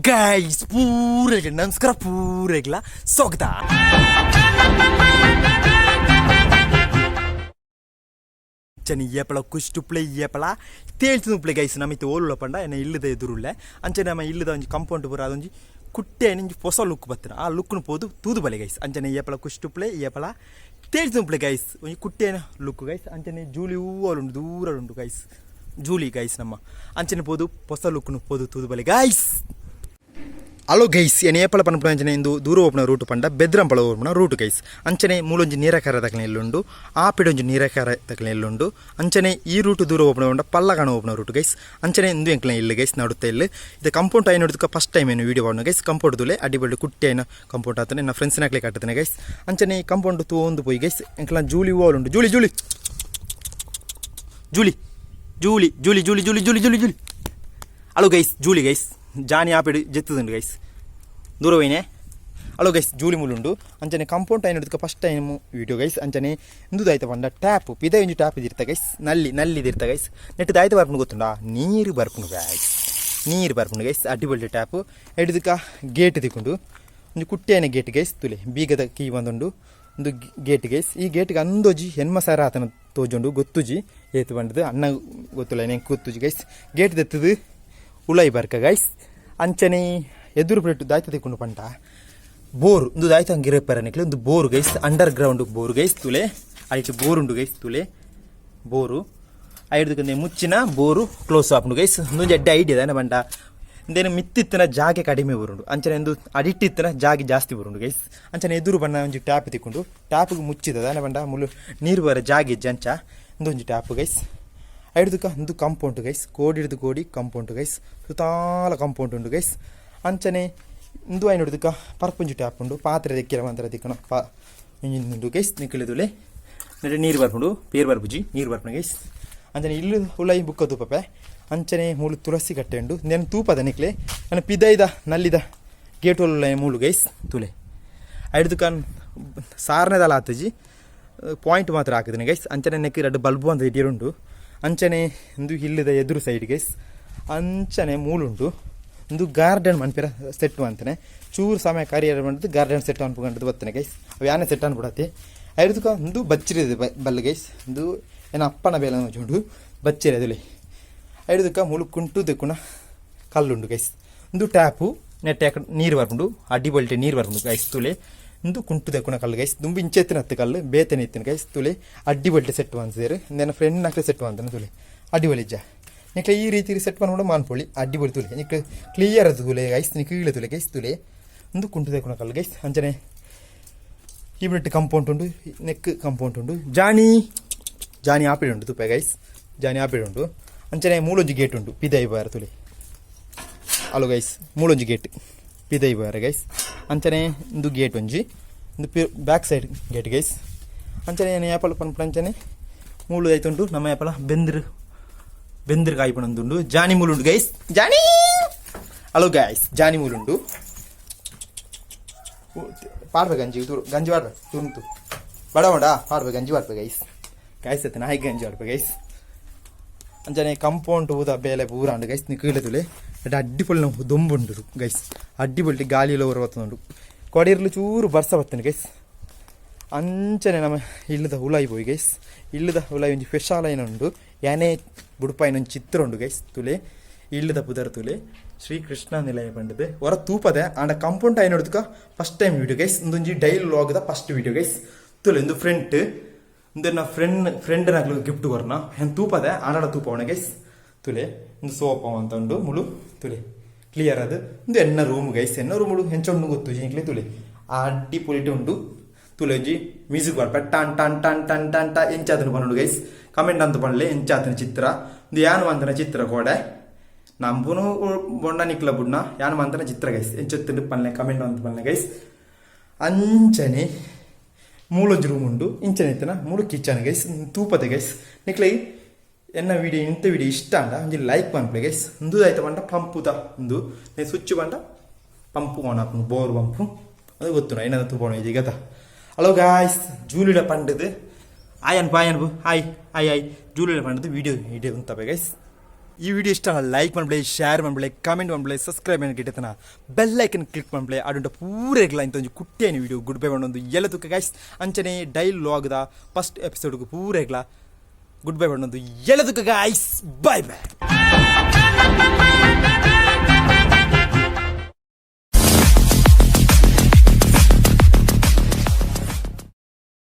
Guys, ಪೂರೆಗೆ ನಮಸ್ಕಾರ, ಪೂರೆಗ್ಲ ಸ್ವಾಗತ. ಅಂಚನೆ ಏಪಳ ಕುಷ್ಟುಪ್ಲೆ ಏಪಳ ತೇಳ್ತು ಗೈಸ್. ನಮ್ಮ ಇತ್ತೆ ಓಲುಳ ಪಂಡ ಎನ್ನ ಇಲ್ಲದ ಎದುರುಳ್ಳೆ. ಅಂಚನೆ ನಮ್ಮ ಇಲ್ಲದ ಒಂಜಿ ಕಂಪೌಂಡ್ ಪೂರ ಅದೊಂಜಿ ಕುಟ್ಟೆ ಒಂಜಿ ಪೊಸ ಲುಕ್ ಬತ್ತಿನ. ಆ ಲುಕ್ನು ಪೋದು ತೂದು ಬಲೆ ಗೈಸ್. ಅಂಚನೆ ಏಪಳ ಕುಷ್ಟುಪ್ಲೆ ಏಪಳ ತೇಳ್ತು ಗೈಸ್, ಒಂಜಿ ಕುಟ್ಟೆನ ಲುಕ್ ಗೈಸ್. ಅಂಚನೆ ಜೂಲಿ ಹೂವಲುಂಡು, ದೂರ ಉಂಡು ಗೈಸ್, ಜೂಲಿ ಗೈಸ್ ನಮ್ಮ. ಅಂಚನೆ ಪೋದು ಪೊಸ ಲುಕ್ನು ಪೋದು ತೂದು ಬಲೆ ಗೈಸ್. ಹಲೋ ಗೈಸ್, ಏನ ಏಪಳ ಪನ್ಪುನ ಅಂಚನೆ ಇಂದು ದೂರ ಓಪುನ ರೂಟ್ ಪಂಡ ಬೆದ್ರಂಪಳ ಓಪುನ ರೂಟ್ ಗೈಸ್. ಅಂಚನೆ ಮೂಲೊಂಜಿ ನೀರಕಾರ ತಕಲೆ ಎಲ್ಲುಂಡು, ಆಪಿಡೊಂಜಿ ನೀರಕಾರ ತಕಲೆ ಎಲ್ಲುಂಡು. ಅಂಚನೆ ಈ ರೂಟ್ ದೂರ ಓಪುನ ಪಂಡ ಪಲ್ಲಗಣ ಓಪುನ ರೂಟ್ ಗೈಸ್. ಅಂಚನೆ ಇಂದು ಎಂಕ್ಲ ಇಲ್ಲು ಗೈಸ್, ನಡುತ್ತ ಇಲ್ಲು. ಇದು ಕಂಪೌಂಡ್ ಐನೋಡ್ದಕ್ಕ ಫಸ್ಟ್ ಟೈಮ್ ಏನು ವೀಡಿಯೋ ಮಾಡೋಣ ಗೈಸ್. ಕಂಪೌಂಡ್ ದುಲೆ ಅಡಿಬಳ್ಳಿ ಕುಟ್ಟಿ ಐನ ಕಂಪೌಂಡ್ ಆತನೆ. ನನ್ನ ಫ್ರೆಂಡ್ಸ್ ನಕ್ಲೆ ಕಟ್ಟುತ್ತೇನೆ ಗೈಸ್. ಅಂಚನೆ ಕಂಪೌಂಡ್ ತೂವೊಂದು ಪೋಯಿ ಗೈಸ್. ಎಂಕ್ಲ ಜೂಲಿ ಉಂಡು. ಜೂಲಿ ಜೂಲಿ ಜೂಲಿ ಜೂಲಿ ಜೂಲಿ ಜೂಲಿ ಜೂಲಿ ಜೂಲಿ ಜೂಲಿ ಜೂಲಿ. ಹಲೋ ಗೈಸ್, ಜೂಲಿ ಗೈಸ್. ಜಾನಿ ಆಪಿಡ್ ಜೆತ್ತುದುಂಡು ಗೈಸ್, ದೂರವೈನೆ. ಹಲೋ ಗೈಸ್, ಜೂಲಿ ಮುಲುಂಡು. ಅಂಚನೆ compound ಐನೋಡ್ದಕ್ಕ first time video guys. ಅಂಚನೆ ಇಂದುದಾಯ್ತ ಪಂಡ ಟ್ಯಾಪ್ ಪಿದ ಒಂಜಿ ಟ್ಯಾಪ್ ಇದಿರ್ತ ಗೈಸ್, ನಲ್ಲಿ ನಲ್ಲಿ ಇದಿರ್ತ ಗೈಸ್. ನೆಟ್ ದಾಯ್ತ ಬರ್ಪುಂಡು ಗೊತ್ತುಂಡಾ? ನೀರು ಬರ್ಪುಂಡು ಗೈಸ್, ನೀರು ಬರ್ಪುಂಡು ಗೈಸ್. ಅಡ್ಡಿಬಳ್ಳಿ ಟ್ಯಾಪ್ ಎಡ್ದಕ್ಕ ಗೇಟ್ ತಿಕ್ಕೊಂಡು ಒಂಜಿ ಕುಟ್ಟಿಯಾನೆ ಗೇಟ್ ಗೈಸ್. ತುಲೆ ಬೀಗದ ಕೀ ಬಂದುಂಡು. ಒಂದು ಗೇಟ್ ಗೈಸ್. ಈ ಗೇಟ್ಗೆ ಅಂದೋಜಿ ಎನ್ಮ ಸಾರ ಆತನ ತೋಜುಂಡು. ಗೊತ್ತುಜಿ ಏತು ಬಂಡದು, ಅಣ್ಣ ಗೊತ್ತುಲ್ಲ, ಎಂಕ್ ಗೊತ್ತುಜಿ ಗೈಸ್. ಗೇಟ್ ದೆತ್ತದು ಉಲೈ ಬರ್ಕ ಗೈಸ್. ಅಂಚನೆ ಎದುರು ಪ್ಲೇಟ್ ದಾಯ್ತ ತಿಕ್ಕೊಂಡು ಪಂಟ ಬೋರ್. ಒಂದು ದಾಯ್ತ ಹಂಗಿರಪ್ಪರ ನಿಕ್ಲೆ ಒಂದು bore guys, under ground bore guys. ತುಲೆ ಐಟ್ ಬೋರ್ ಉಂಡು ಗೈಸ್. ತುಲೆ ಬೋರು ಐಡ್ದಕ್ಕೆ ಮುಚ್ಚಿನ ಬೋರು ಕ್ಲೋಸ್ ಆಪುಂಡು ಗೈಸ್. ಒಂದೊಂದು ಎಡ್ಡೆ ಐಡಿಯಾ ದಾನೆ ಬಂಡ ಇಂದೇನು ಮಿತ್ತಿತ್ತಿನ ಜಾಗೆ ಕಡಿಮೆ ಬರುಂಡು, ಅಂಚನೆ ಒಂದು ಅಡಿಟ್ಟಿತ್ತಿನ ಜಾಗೆ ಜಾಸ್ತಿ ಬರುಂಡು ಗೈಸ್. ಅಂಚನೆ ಎದುರು ಬಣ್ಣ ಒಂಜಿ ಟ್ಯಾಪ್ ತಿಕ್ಕೊಂಡು, ಟ್ಯಾಪ್ಗೆ ಮುಚ್ಚಿದ ದಾನೆ ಬಂಡ ಮುಲು ನೀರು ಬರ ಜಾಗೆ ಇಜ್ಜಿ ಅಂಚ. ಇಂದೊಂಜಿ ಟ್ಯಾಪ್ ಗೈಸ್. ಐಡ್ದಕ್ಕ ಒಂದು ಕಂಪೌಂಡ್ ಗೈಸ್, ಕೋಡಿ ಹಿಡ್ದು ಕೋಡಿ ಕಂಪೌಂಡ್ ಗೈಸ್. ಸುತ್ತಾಲ ಕಂಪೌಂಡ್ ಉಂಡು ಗೈಸ್. ಅಂಚನೆ ಇಂದು ಐನೋಡ್ದಕ್ಕ ಪರ್ಪುಂಜಿ ಟ್ಯಾಪ್ ಉಂಡು. ಪಾತ್ರೆ ದೆಕ್ಕಿರ ಮಾತ್ರ ತಿಕ್ಕಣ ಪಾ ಉಂಡು ಗೈಸ್. ನಿಕ್ಕಿಳಿದುಲೆ ನೆಡೆ ನೀರು ಬರ್ಪುಂಡು, ಪೇರು ಬರ್ಪುಜಿ, ನೀರು ಬರ್ಪುಂಡು ಗೈಸ್. ಅಂಚನೆ ಇಲ್ಲು ಉಲೈ ಬುಕ್ಕ ತೂಪಪೆ. ಅಂಚನೆ ಮೂಲು ತುಳಸಿ ಕಟ್ಟೆ ಉಂಡು. ನೆನ್ ತೂಪದ ನಿಕ್ಲೆ ನನ್ನ ಪಿದೈದ ನಲ್ಲಿದ ಗೇಟ್ ಉಲ್ಲ ಮೂಲು ಗೈಸ್. ತುಲೆ ಐಡ್ದುಕಾನ್ ಸಾರನೆದಲ ಆತಜಿ, ಪಾಯಿಂಟ್ ಮಾತ್ರ ಹಾಕಿದ್ದೀನಿ ಗೈಸ್. ಅಂಚನೆ ನೆಕ್ ರಡ್ಡು ಬಲ್ಬು ಅಂತ ಇಟ್ಟಿರುಂಡು. ಅಂಚನೆ ಇಂದು ಇಲ್ಲದ ಎದುರು ಸೈಡ್ ಗೈಸ್. ಅಂಚನೆ ಮೂಲುಂಡು. ಒಂದು ಗಾರ್ಡನ್ ಮನ್ಪಿರ ಸೆಟ್ ಅಂತಾನೆ ಚೂರು ಸಮಯ ಕರಿಯರ್ ಮಾಡಿದ್ದು ಗಾರ್ಡನ್ ಸೆಟ್ ಅನ್ಕೊಂಡು ಬರ್ತೇನೆ ಗೈಸ್. ಅವು ಯಾನೆ ಸೆಟ್ ಅನ್ಬಿಡತ್ತೆ. ಐದಕ್ಕ ಒಂದು ಬಚ್ಚಿರಿದೆ ಬಲ್ಲು ಗೈಸ್. ಒಂದು ಏನ ಅಪ್ಪನ ಬೇಲೆ ಉಂಡು ಬಚ್ಚಿರಿ ಅದುಲೆ. ಐದಕ್ಕ ಮುಳು ಕುಂಟು ದೆಕ್ಕುನ ಕಲ್ಲುಂಡು ಗೈಸ್. ಒಂದು ಟ್ಯಾಪು ನೆಟ್ ಯಾಕ ನೀರು ಬರ್ಪುಂಡು, ಅಡ್ಡಿ ಬಲ್ಟೆ ನೀರು ಬರ್ಪುಂಡು ಗೈಸ್. ತುಲೆ ಇಂದು ಕುಂಟು ದೆಕ್ಕುನ ಕಲ್ಲು ಗೈಸ್. ದುಂಬು ಇಂಚೆತ್ತಿನ ಹತ್ತು ಕಲ್ಲು ಬೇತನೆ ಇತ್ತಿನ ಗೈಸ್. ತುಲೆ ಅಡ್ಡಿ ಬಲ್ಟೆ ಸೆಟ್ ಅನ್ಸಿದ್ರು. ನನ್ನ ಫ್ರೆಂಡ್ ನಕ್ಲೆ ಸೆಟ್ ಅಂತಾನೆ. ತುಲೆ ಅಡ್ಡಿ ಬಲಿಜ್ಜ ನಿಕ್ಲೆ ಈ ರೀತಿ ಸೆಟ್ ಮಾಡ್ಕೊಂಡು ಮಾನ್ಪೊಳಿ. ಅಡ್ಡಿ ಬಲಿ ತುಲೆ ನಿಕ್ ಕ್ಲಿಯರ್ ಅದು. ತುಲೆ ಗೈಸ್, ನಿಕ್ ತುಲೆ ಗೈಸ್. ತುಲೆ ಒಂದು ಕುಂಟು ದೆಕ್ಕುನ ಕಲ್ಲು ಗೈಸ್. ಅಂಚನೆ ಈ ಬಿಟ್ಟು ಕಂಪೌಂಡ್ ಉಂಡು, ನೆಕ್ ಕಂಪೌಂಡ್ ಉಂಡು. ಜಾನಿ ಜಾನಿ ಆಪಿಡ್ ಉಂಡು ತುಪ್ಪೆ ಗೈಸ್, ಜಾನಿ ಆಪಿಡ್ ಉಂಡು. ಅಂಚನೆ ಮೂಲೊಂಜಿ ಗೇಟ್ ಉಂಡು ಪಿದೈ ಬಾರ. ತುಲೆ ಹಲೋ ಗೈಸ್, ಮೂಲೊಂಜಿ ಗೇಟ್ ಪಿದೈ ಬಾರ ಗೈಸ್. ಅಂಚನೆ ಇಂದು ಗೇಟ್ ಒಂಜಿ, ಇಂದು back side gate guys. ಅಂಚನೆ ಏನು ಯಾಪಲ ಪನ್ಪುನ ಅಂಚನೆ ಮೂಲು ಐತುಂಟು. ನಮ್ಮ ಯಾಪಲ ಬೆಂದ್ರು ಬೆಂದ್ರು ಕಾಯ್ಪಣಂದುಂಡು. ಜಾನಿ ಮೂಲುಂಡು ಗೈಸ್. ಜಾನಿ, ಹಲೋ ಗೈಸ್, ಜಾನಿ ಮೂಲುಂಡು. ಪಾಡ್ಬೆ ಗಂಜಿ ತೂರು, ಗಂಜಿ ಪಾಡ್ಬೆ ತುಂತು ಬಡ ಬಡ ಪಾಡ್ಬೆ, ಗಂಜಿ ಪಾಡ್ಬೆ ಗೈಸ್. ಗೈಸ್ ಅತ್ತ ನಾಯಿ ಗಂಜಿ ಪಾಡ್ಬೆ ಗೈಸ್. ಅಂಚನೆ ಕಂಪೌಂಡ್ ಊದ ಬೇಲೆ ಪೂರ ಉಂಡು ಗೈಸ್. ನೀ ಕೀಳತುಲೆ ಅಡ್ಡಿ ಪೊಳ್ಳಿ ದೊಂಬುಂಡು ಗೈಸ್. ಅಡ್ಡಿ ಪೊಳ್ಳಿ ಗಾಳಿಲ ಊರ ಬತ್ತುಂಡು. ಕೊಡಿರ್ಲು ಚೂರು ಬರ್ಸ ಬತ್ತುಂಡು ಗೈಸ್. ಅಂಚನೆ ನಮ್ಮ ಇಲ್ಲದ ಉಲಾಯಿ ಪೋಯಿ ಗೈಸ್. ಇಲ್ಲದ ಉಲಾಯಿ ಒಂಜಿ ಸ್ಪೆಷಲ್ ಐನ ಉಂಡು, ಯಾನೆ ಬುಡುಪಾಯಿನ ಒಂಜಿ ಚಿತ್ರ ಉಂಡು ಗೈಸ್. ತುಲೆ ಇಲ್ಲದ ಪುದರ್ ತುಲೆ, ಶ್ರೀ ಕೃಷ್ಣ ನಿಲಯ ಪಂಡದು. ಹೊರ ತೂಪದೆ ಆಂಡ ಕಂಪೌಂಡ್ ಐನೋಡ್ದಕ first time video guys. ಇಂದೊಂಜಿ daily ಲಾಗ್ದ first video guys. ತುಲೆ ಇಂದು ಫ್ರಂಟ್. ಇಂದು ನಾ ಫ್ರೆಂಡ್ ಫ್ರೆಂಡ್ ನಕ್ಲು ಗಿಫ್ಟ್ ಕೊರ್ನ ಹೆನ್ ತೂಪದೆ ಆಂಡ ತೂಪವಣ ಗೈಸ್. ತುಲೆ ಇಂದು ಸೋಪ ಅಂತ ಉಂಡು ಮುಳು. ತುಲೆ ಕ್ಲಿಯರ್ ಅದು. ಇಂದು ಎನ್ನ ರೂಮ್ ಗೈಸ್. ಎನ್ನ ರೂಮ್ ಹೆಂಚೊಂಡು ಗೊತ್ತು ಜಿಂಕ್ಲೆ. ತುಲೆ ಅಡ್ಡಿ ಪೊಲಿಟ್ ಉಂಡು. ತುಲೆ ಒಂಜಿ ಮ್ಯೂಸಿಕ್ ಬರ್ಪ ಟಾನ್ ಟಾನ್ ಟಾನ್ ಟಾನ್ ಟಾನ್ ಟಾ. ಎಂಚಾತನ ಪನ್ನುಂಡು ಗೈಸ್, ಕಮೆಂಟ್ ಅಂತ ಪನ್ಲೆ ಎಂಚಾತನ ಚಿತ್ರ. ಇಂದು ಯಾನು ಮಂತನ ಚಿತ್ರ ಕೋಡೆ ನಂಬುನು ಬೊಂಡ ನಿಕ್ಲ ಬುಡ್ನ ಯಾನು ಮಂತನ ಚಿತ್ರ ಗೈಸ್. ಎಂಚೊತ್ತುಂಡು ಪನ್ಲೆ, ಕಮೆಂಟ್ ಅಂತ ಪನ್ಲೆ ಗೈಸ್. ಅಂಚನೆ ಮೂಲೊಂಜಿ ರೂಮ್ ಉಂಡು. ಇಂಚನೆ ಇತ್ತನ ಮೂಲು ಕಿಚನ್ ಗೈಸ್. ತೂಪತೆ ಗೈಸ್. ನಿಕ್ಲೆ ಎನ್ನ ವಿಡಿಯೋ ಇಂಥ ವಿಡಿಯೋ ಇಷ್ಟ ಅಂಡ ಒಂಜಿ ಲೈಕ್ ಪನ್ಪೆ ಗೈಸ್. ಇಂದು ಆಯ್ತ ಪಂಡ ಪಂಪುದ ಇಂದು ಸ್ವಿಚ್ ಪಂಡ ಪಂಪು ಆನ್ ಆಪುಂಡು, ಬೋರ್ ಪಂಪು ಅದು ಗೊತ್ತು ಏನಾದ ತೂಪಣ ಇದು ಗತ. ಹಲೋ ಗಾಯ್ಸ್, ಜೂಲಿಡ ಪಂಡದು ಆಯನ್ ಪಾಯನ್ ಹಾಯ್ ಹಾಯ್ ಹಾಯ್. ಜೂಲಿಡ ಪಂಡದು ವಿಡಿಯೋ ವಿಡಿಯೋ ಉಂತಪೆ ಗೈಸ್. ಈ ವಿಡಿಯೋ ಇಷ್ಟ ಲೈಕ್ ಮನ್ಪುಲೆ, ಶೇರ್ ಮನ್ಪುಲೆ, ಕಮೆಂಟ್ ಮನ್ಪುಲೆ, ಸಬ್ಸ್ಕ್ರೈಬ್ ಗಿಟ್ಟತನ ಬೆಲ್ ಐಕನ್ ಕ್ಲಿಕ್ ಮನ್ಪುಲೆ. ಅಡುಂಟ ಪೂರೆಗ್ಲ ಇಂತ ಒಂಜಿ ಕುಟ್ಟಿಯೈನ ವಿಡಿಯೋ ಗುಡ್ ಬೈ ಪಂಡೊಂದು ಎಲ್ಲ ತುಕ್ಕ ಗೈಸ್. ಅಂಚನೆ ಡೈಲಿ ವ್ಲಾಗ್ದ ಫಸ್ಟ್ ಎಪಿಸೋಡ್ಗೆ ಪೂರೆಗ್ಲ ಗುಡ್ ಬೈ ಪಂಡೊಂದು ಎಲ್ಲ ತುಕ್ಕ ಗೈಸ್, ಬಾಯ್ ಬಾಯ್.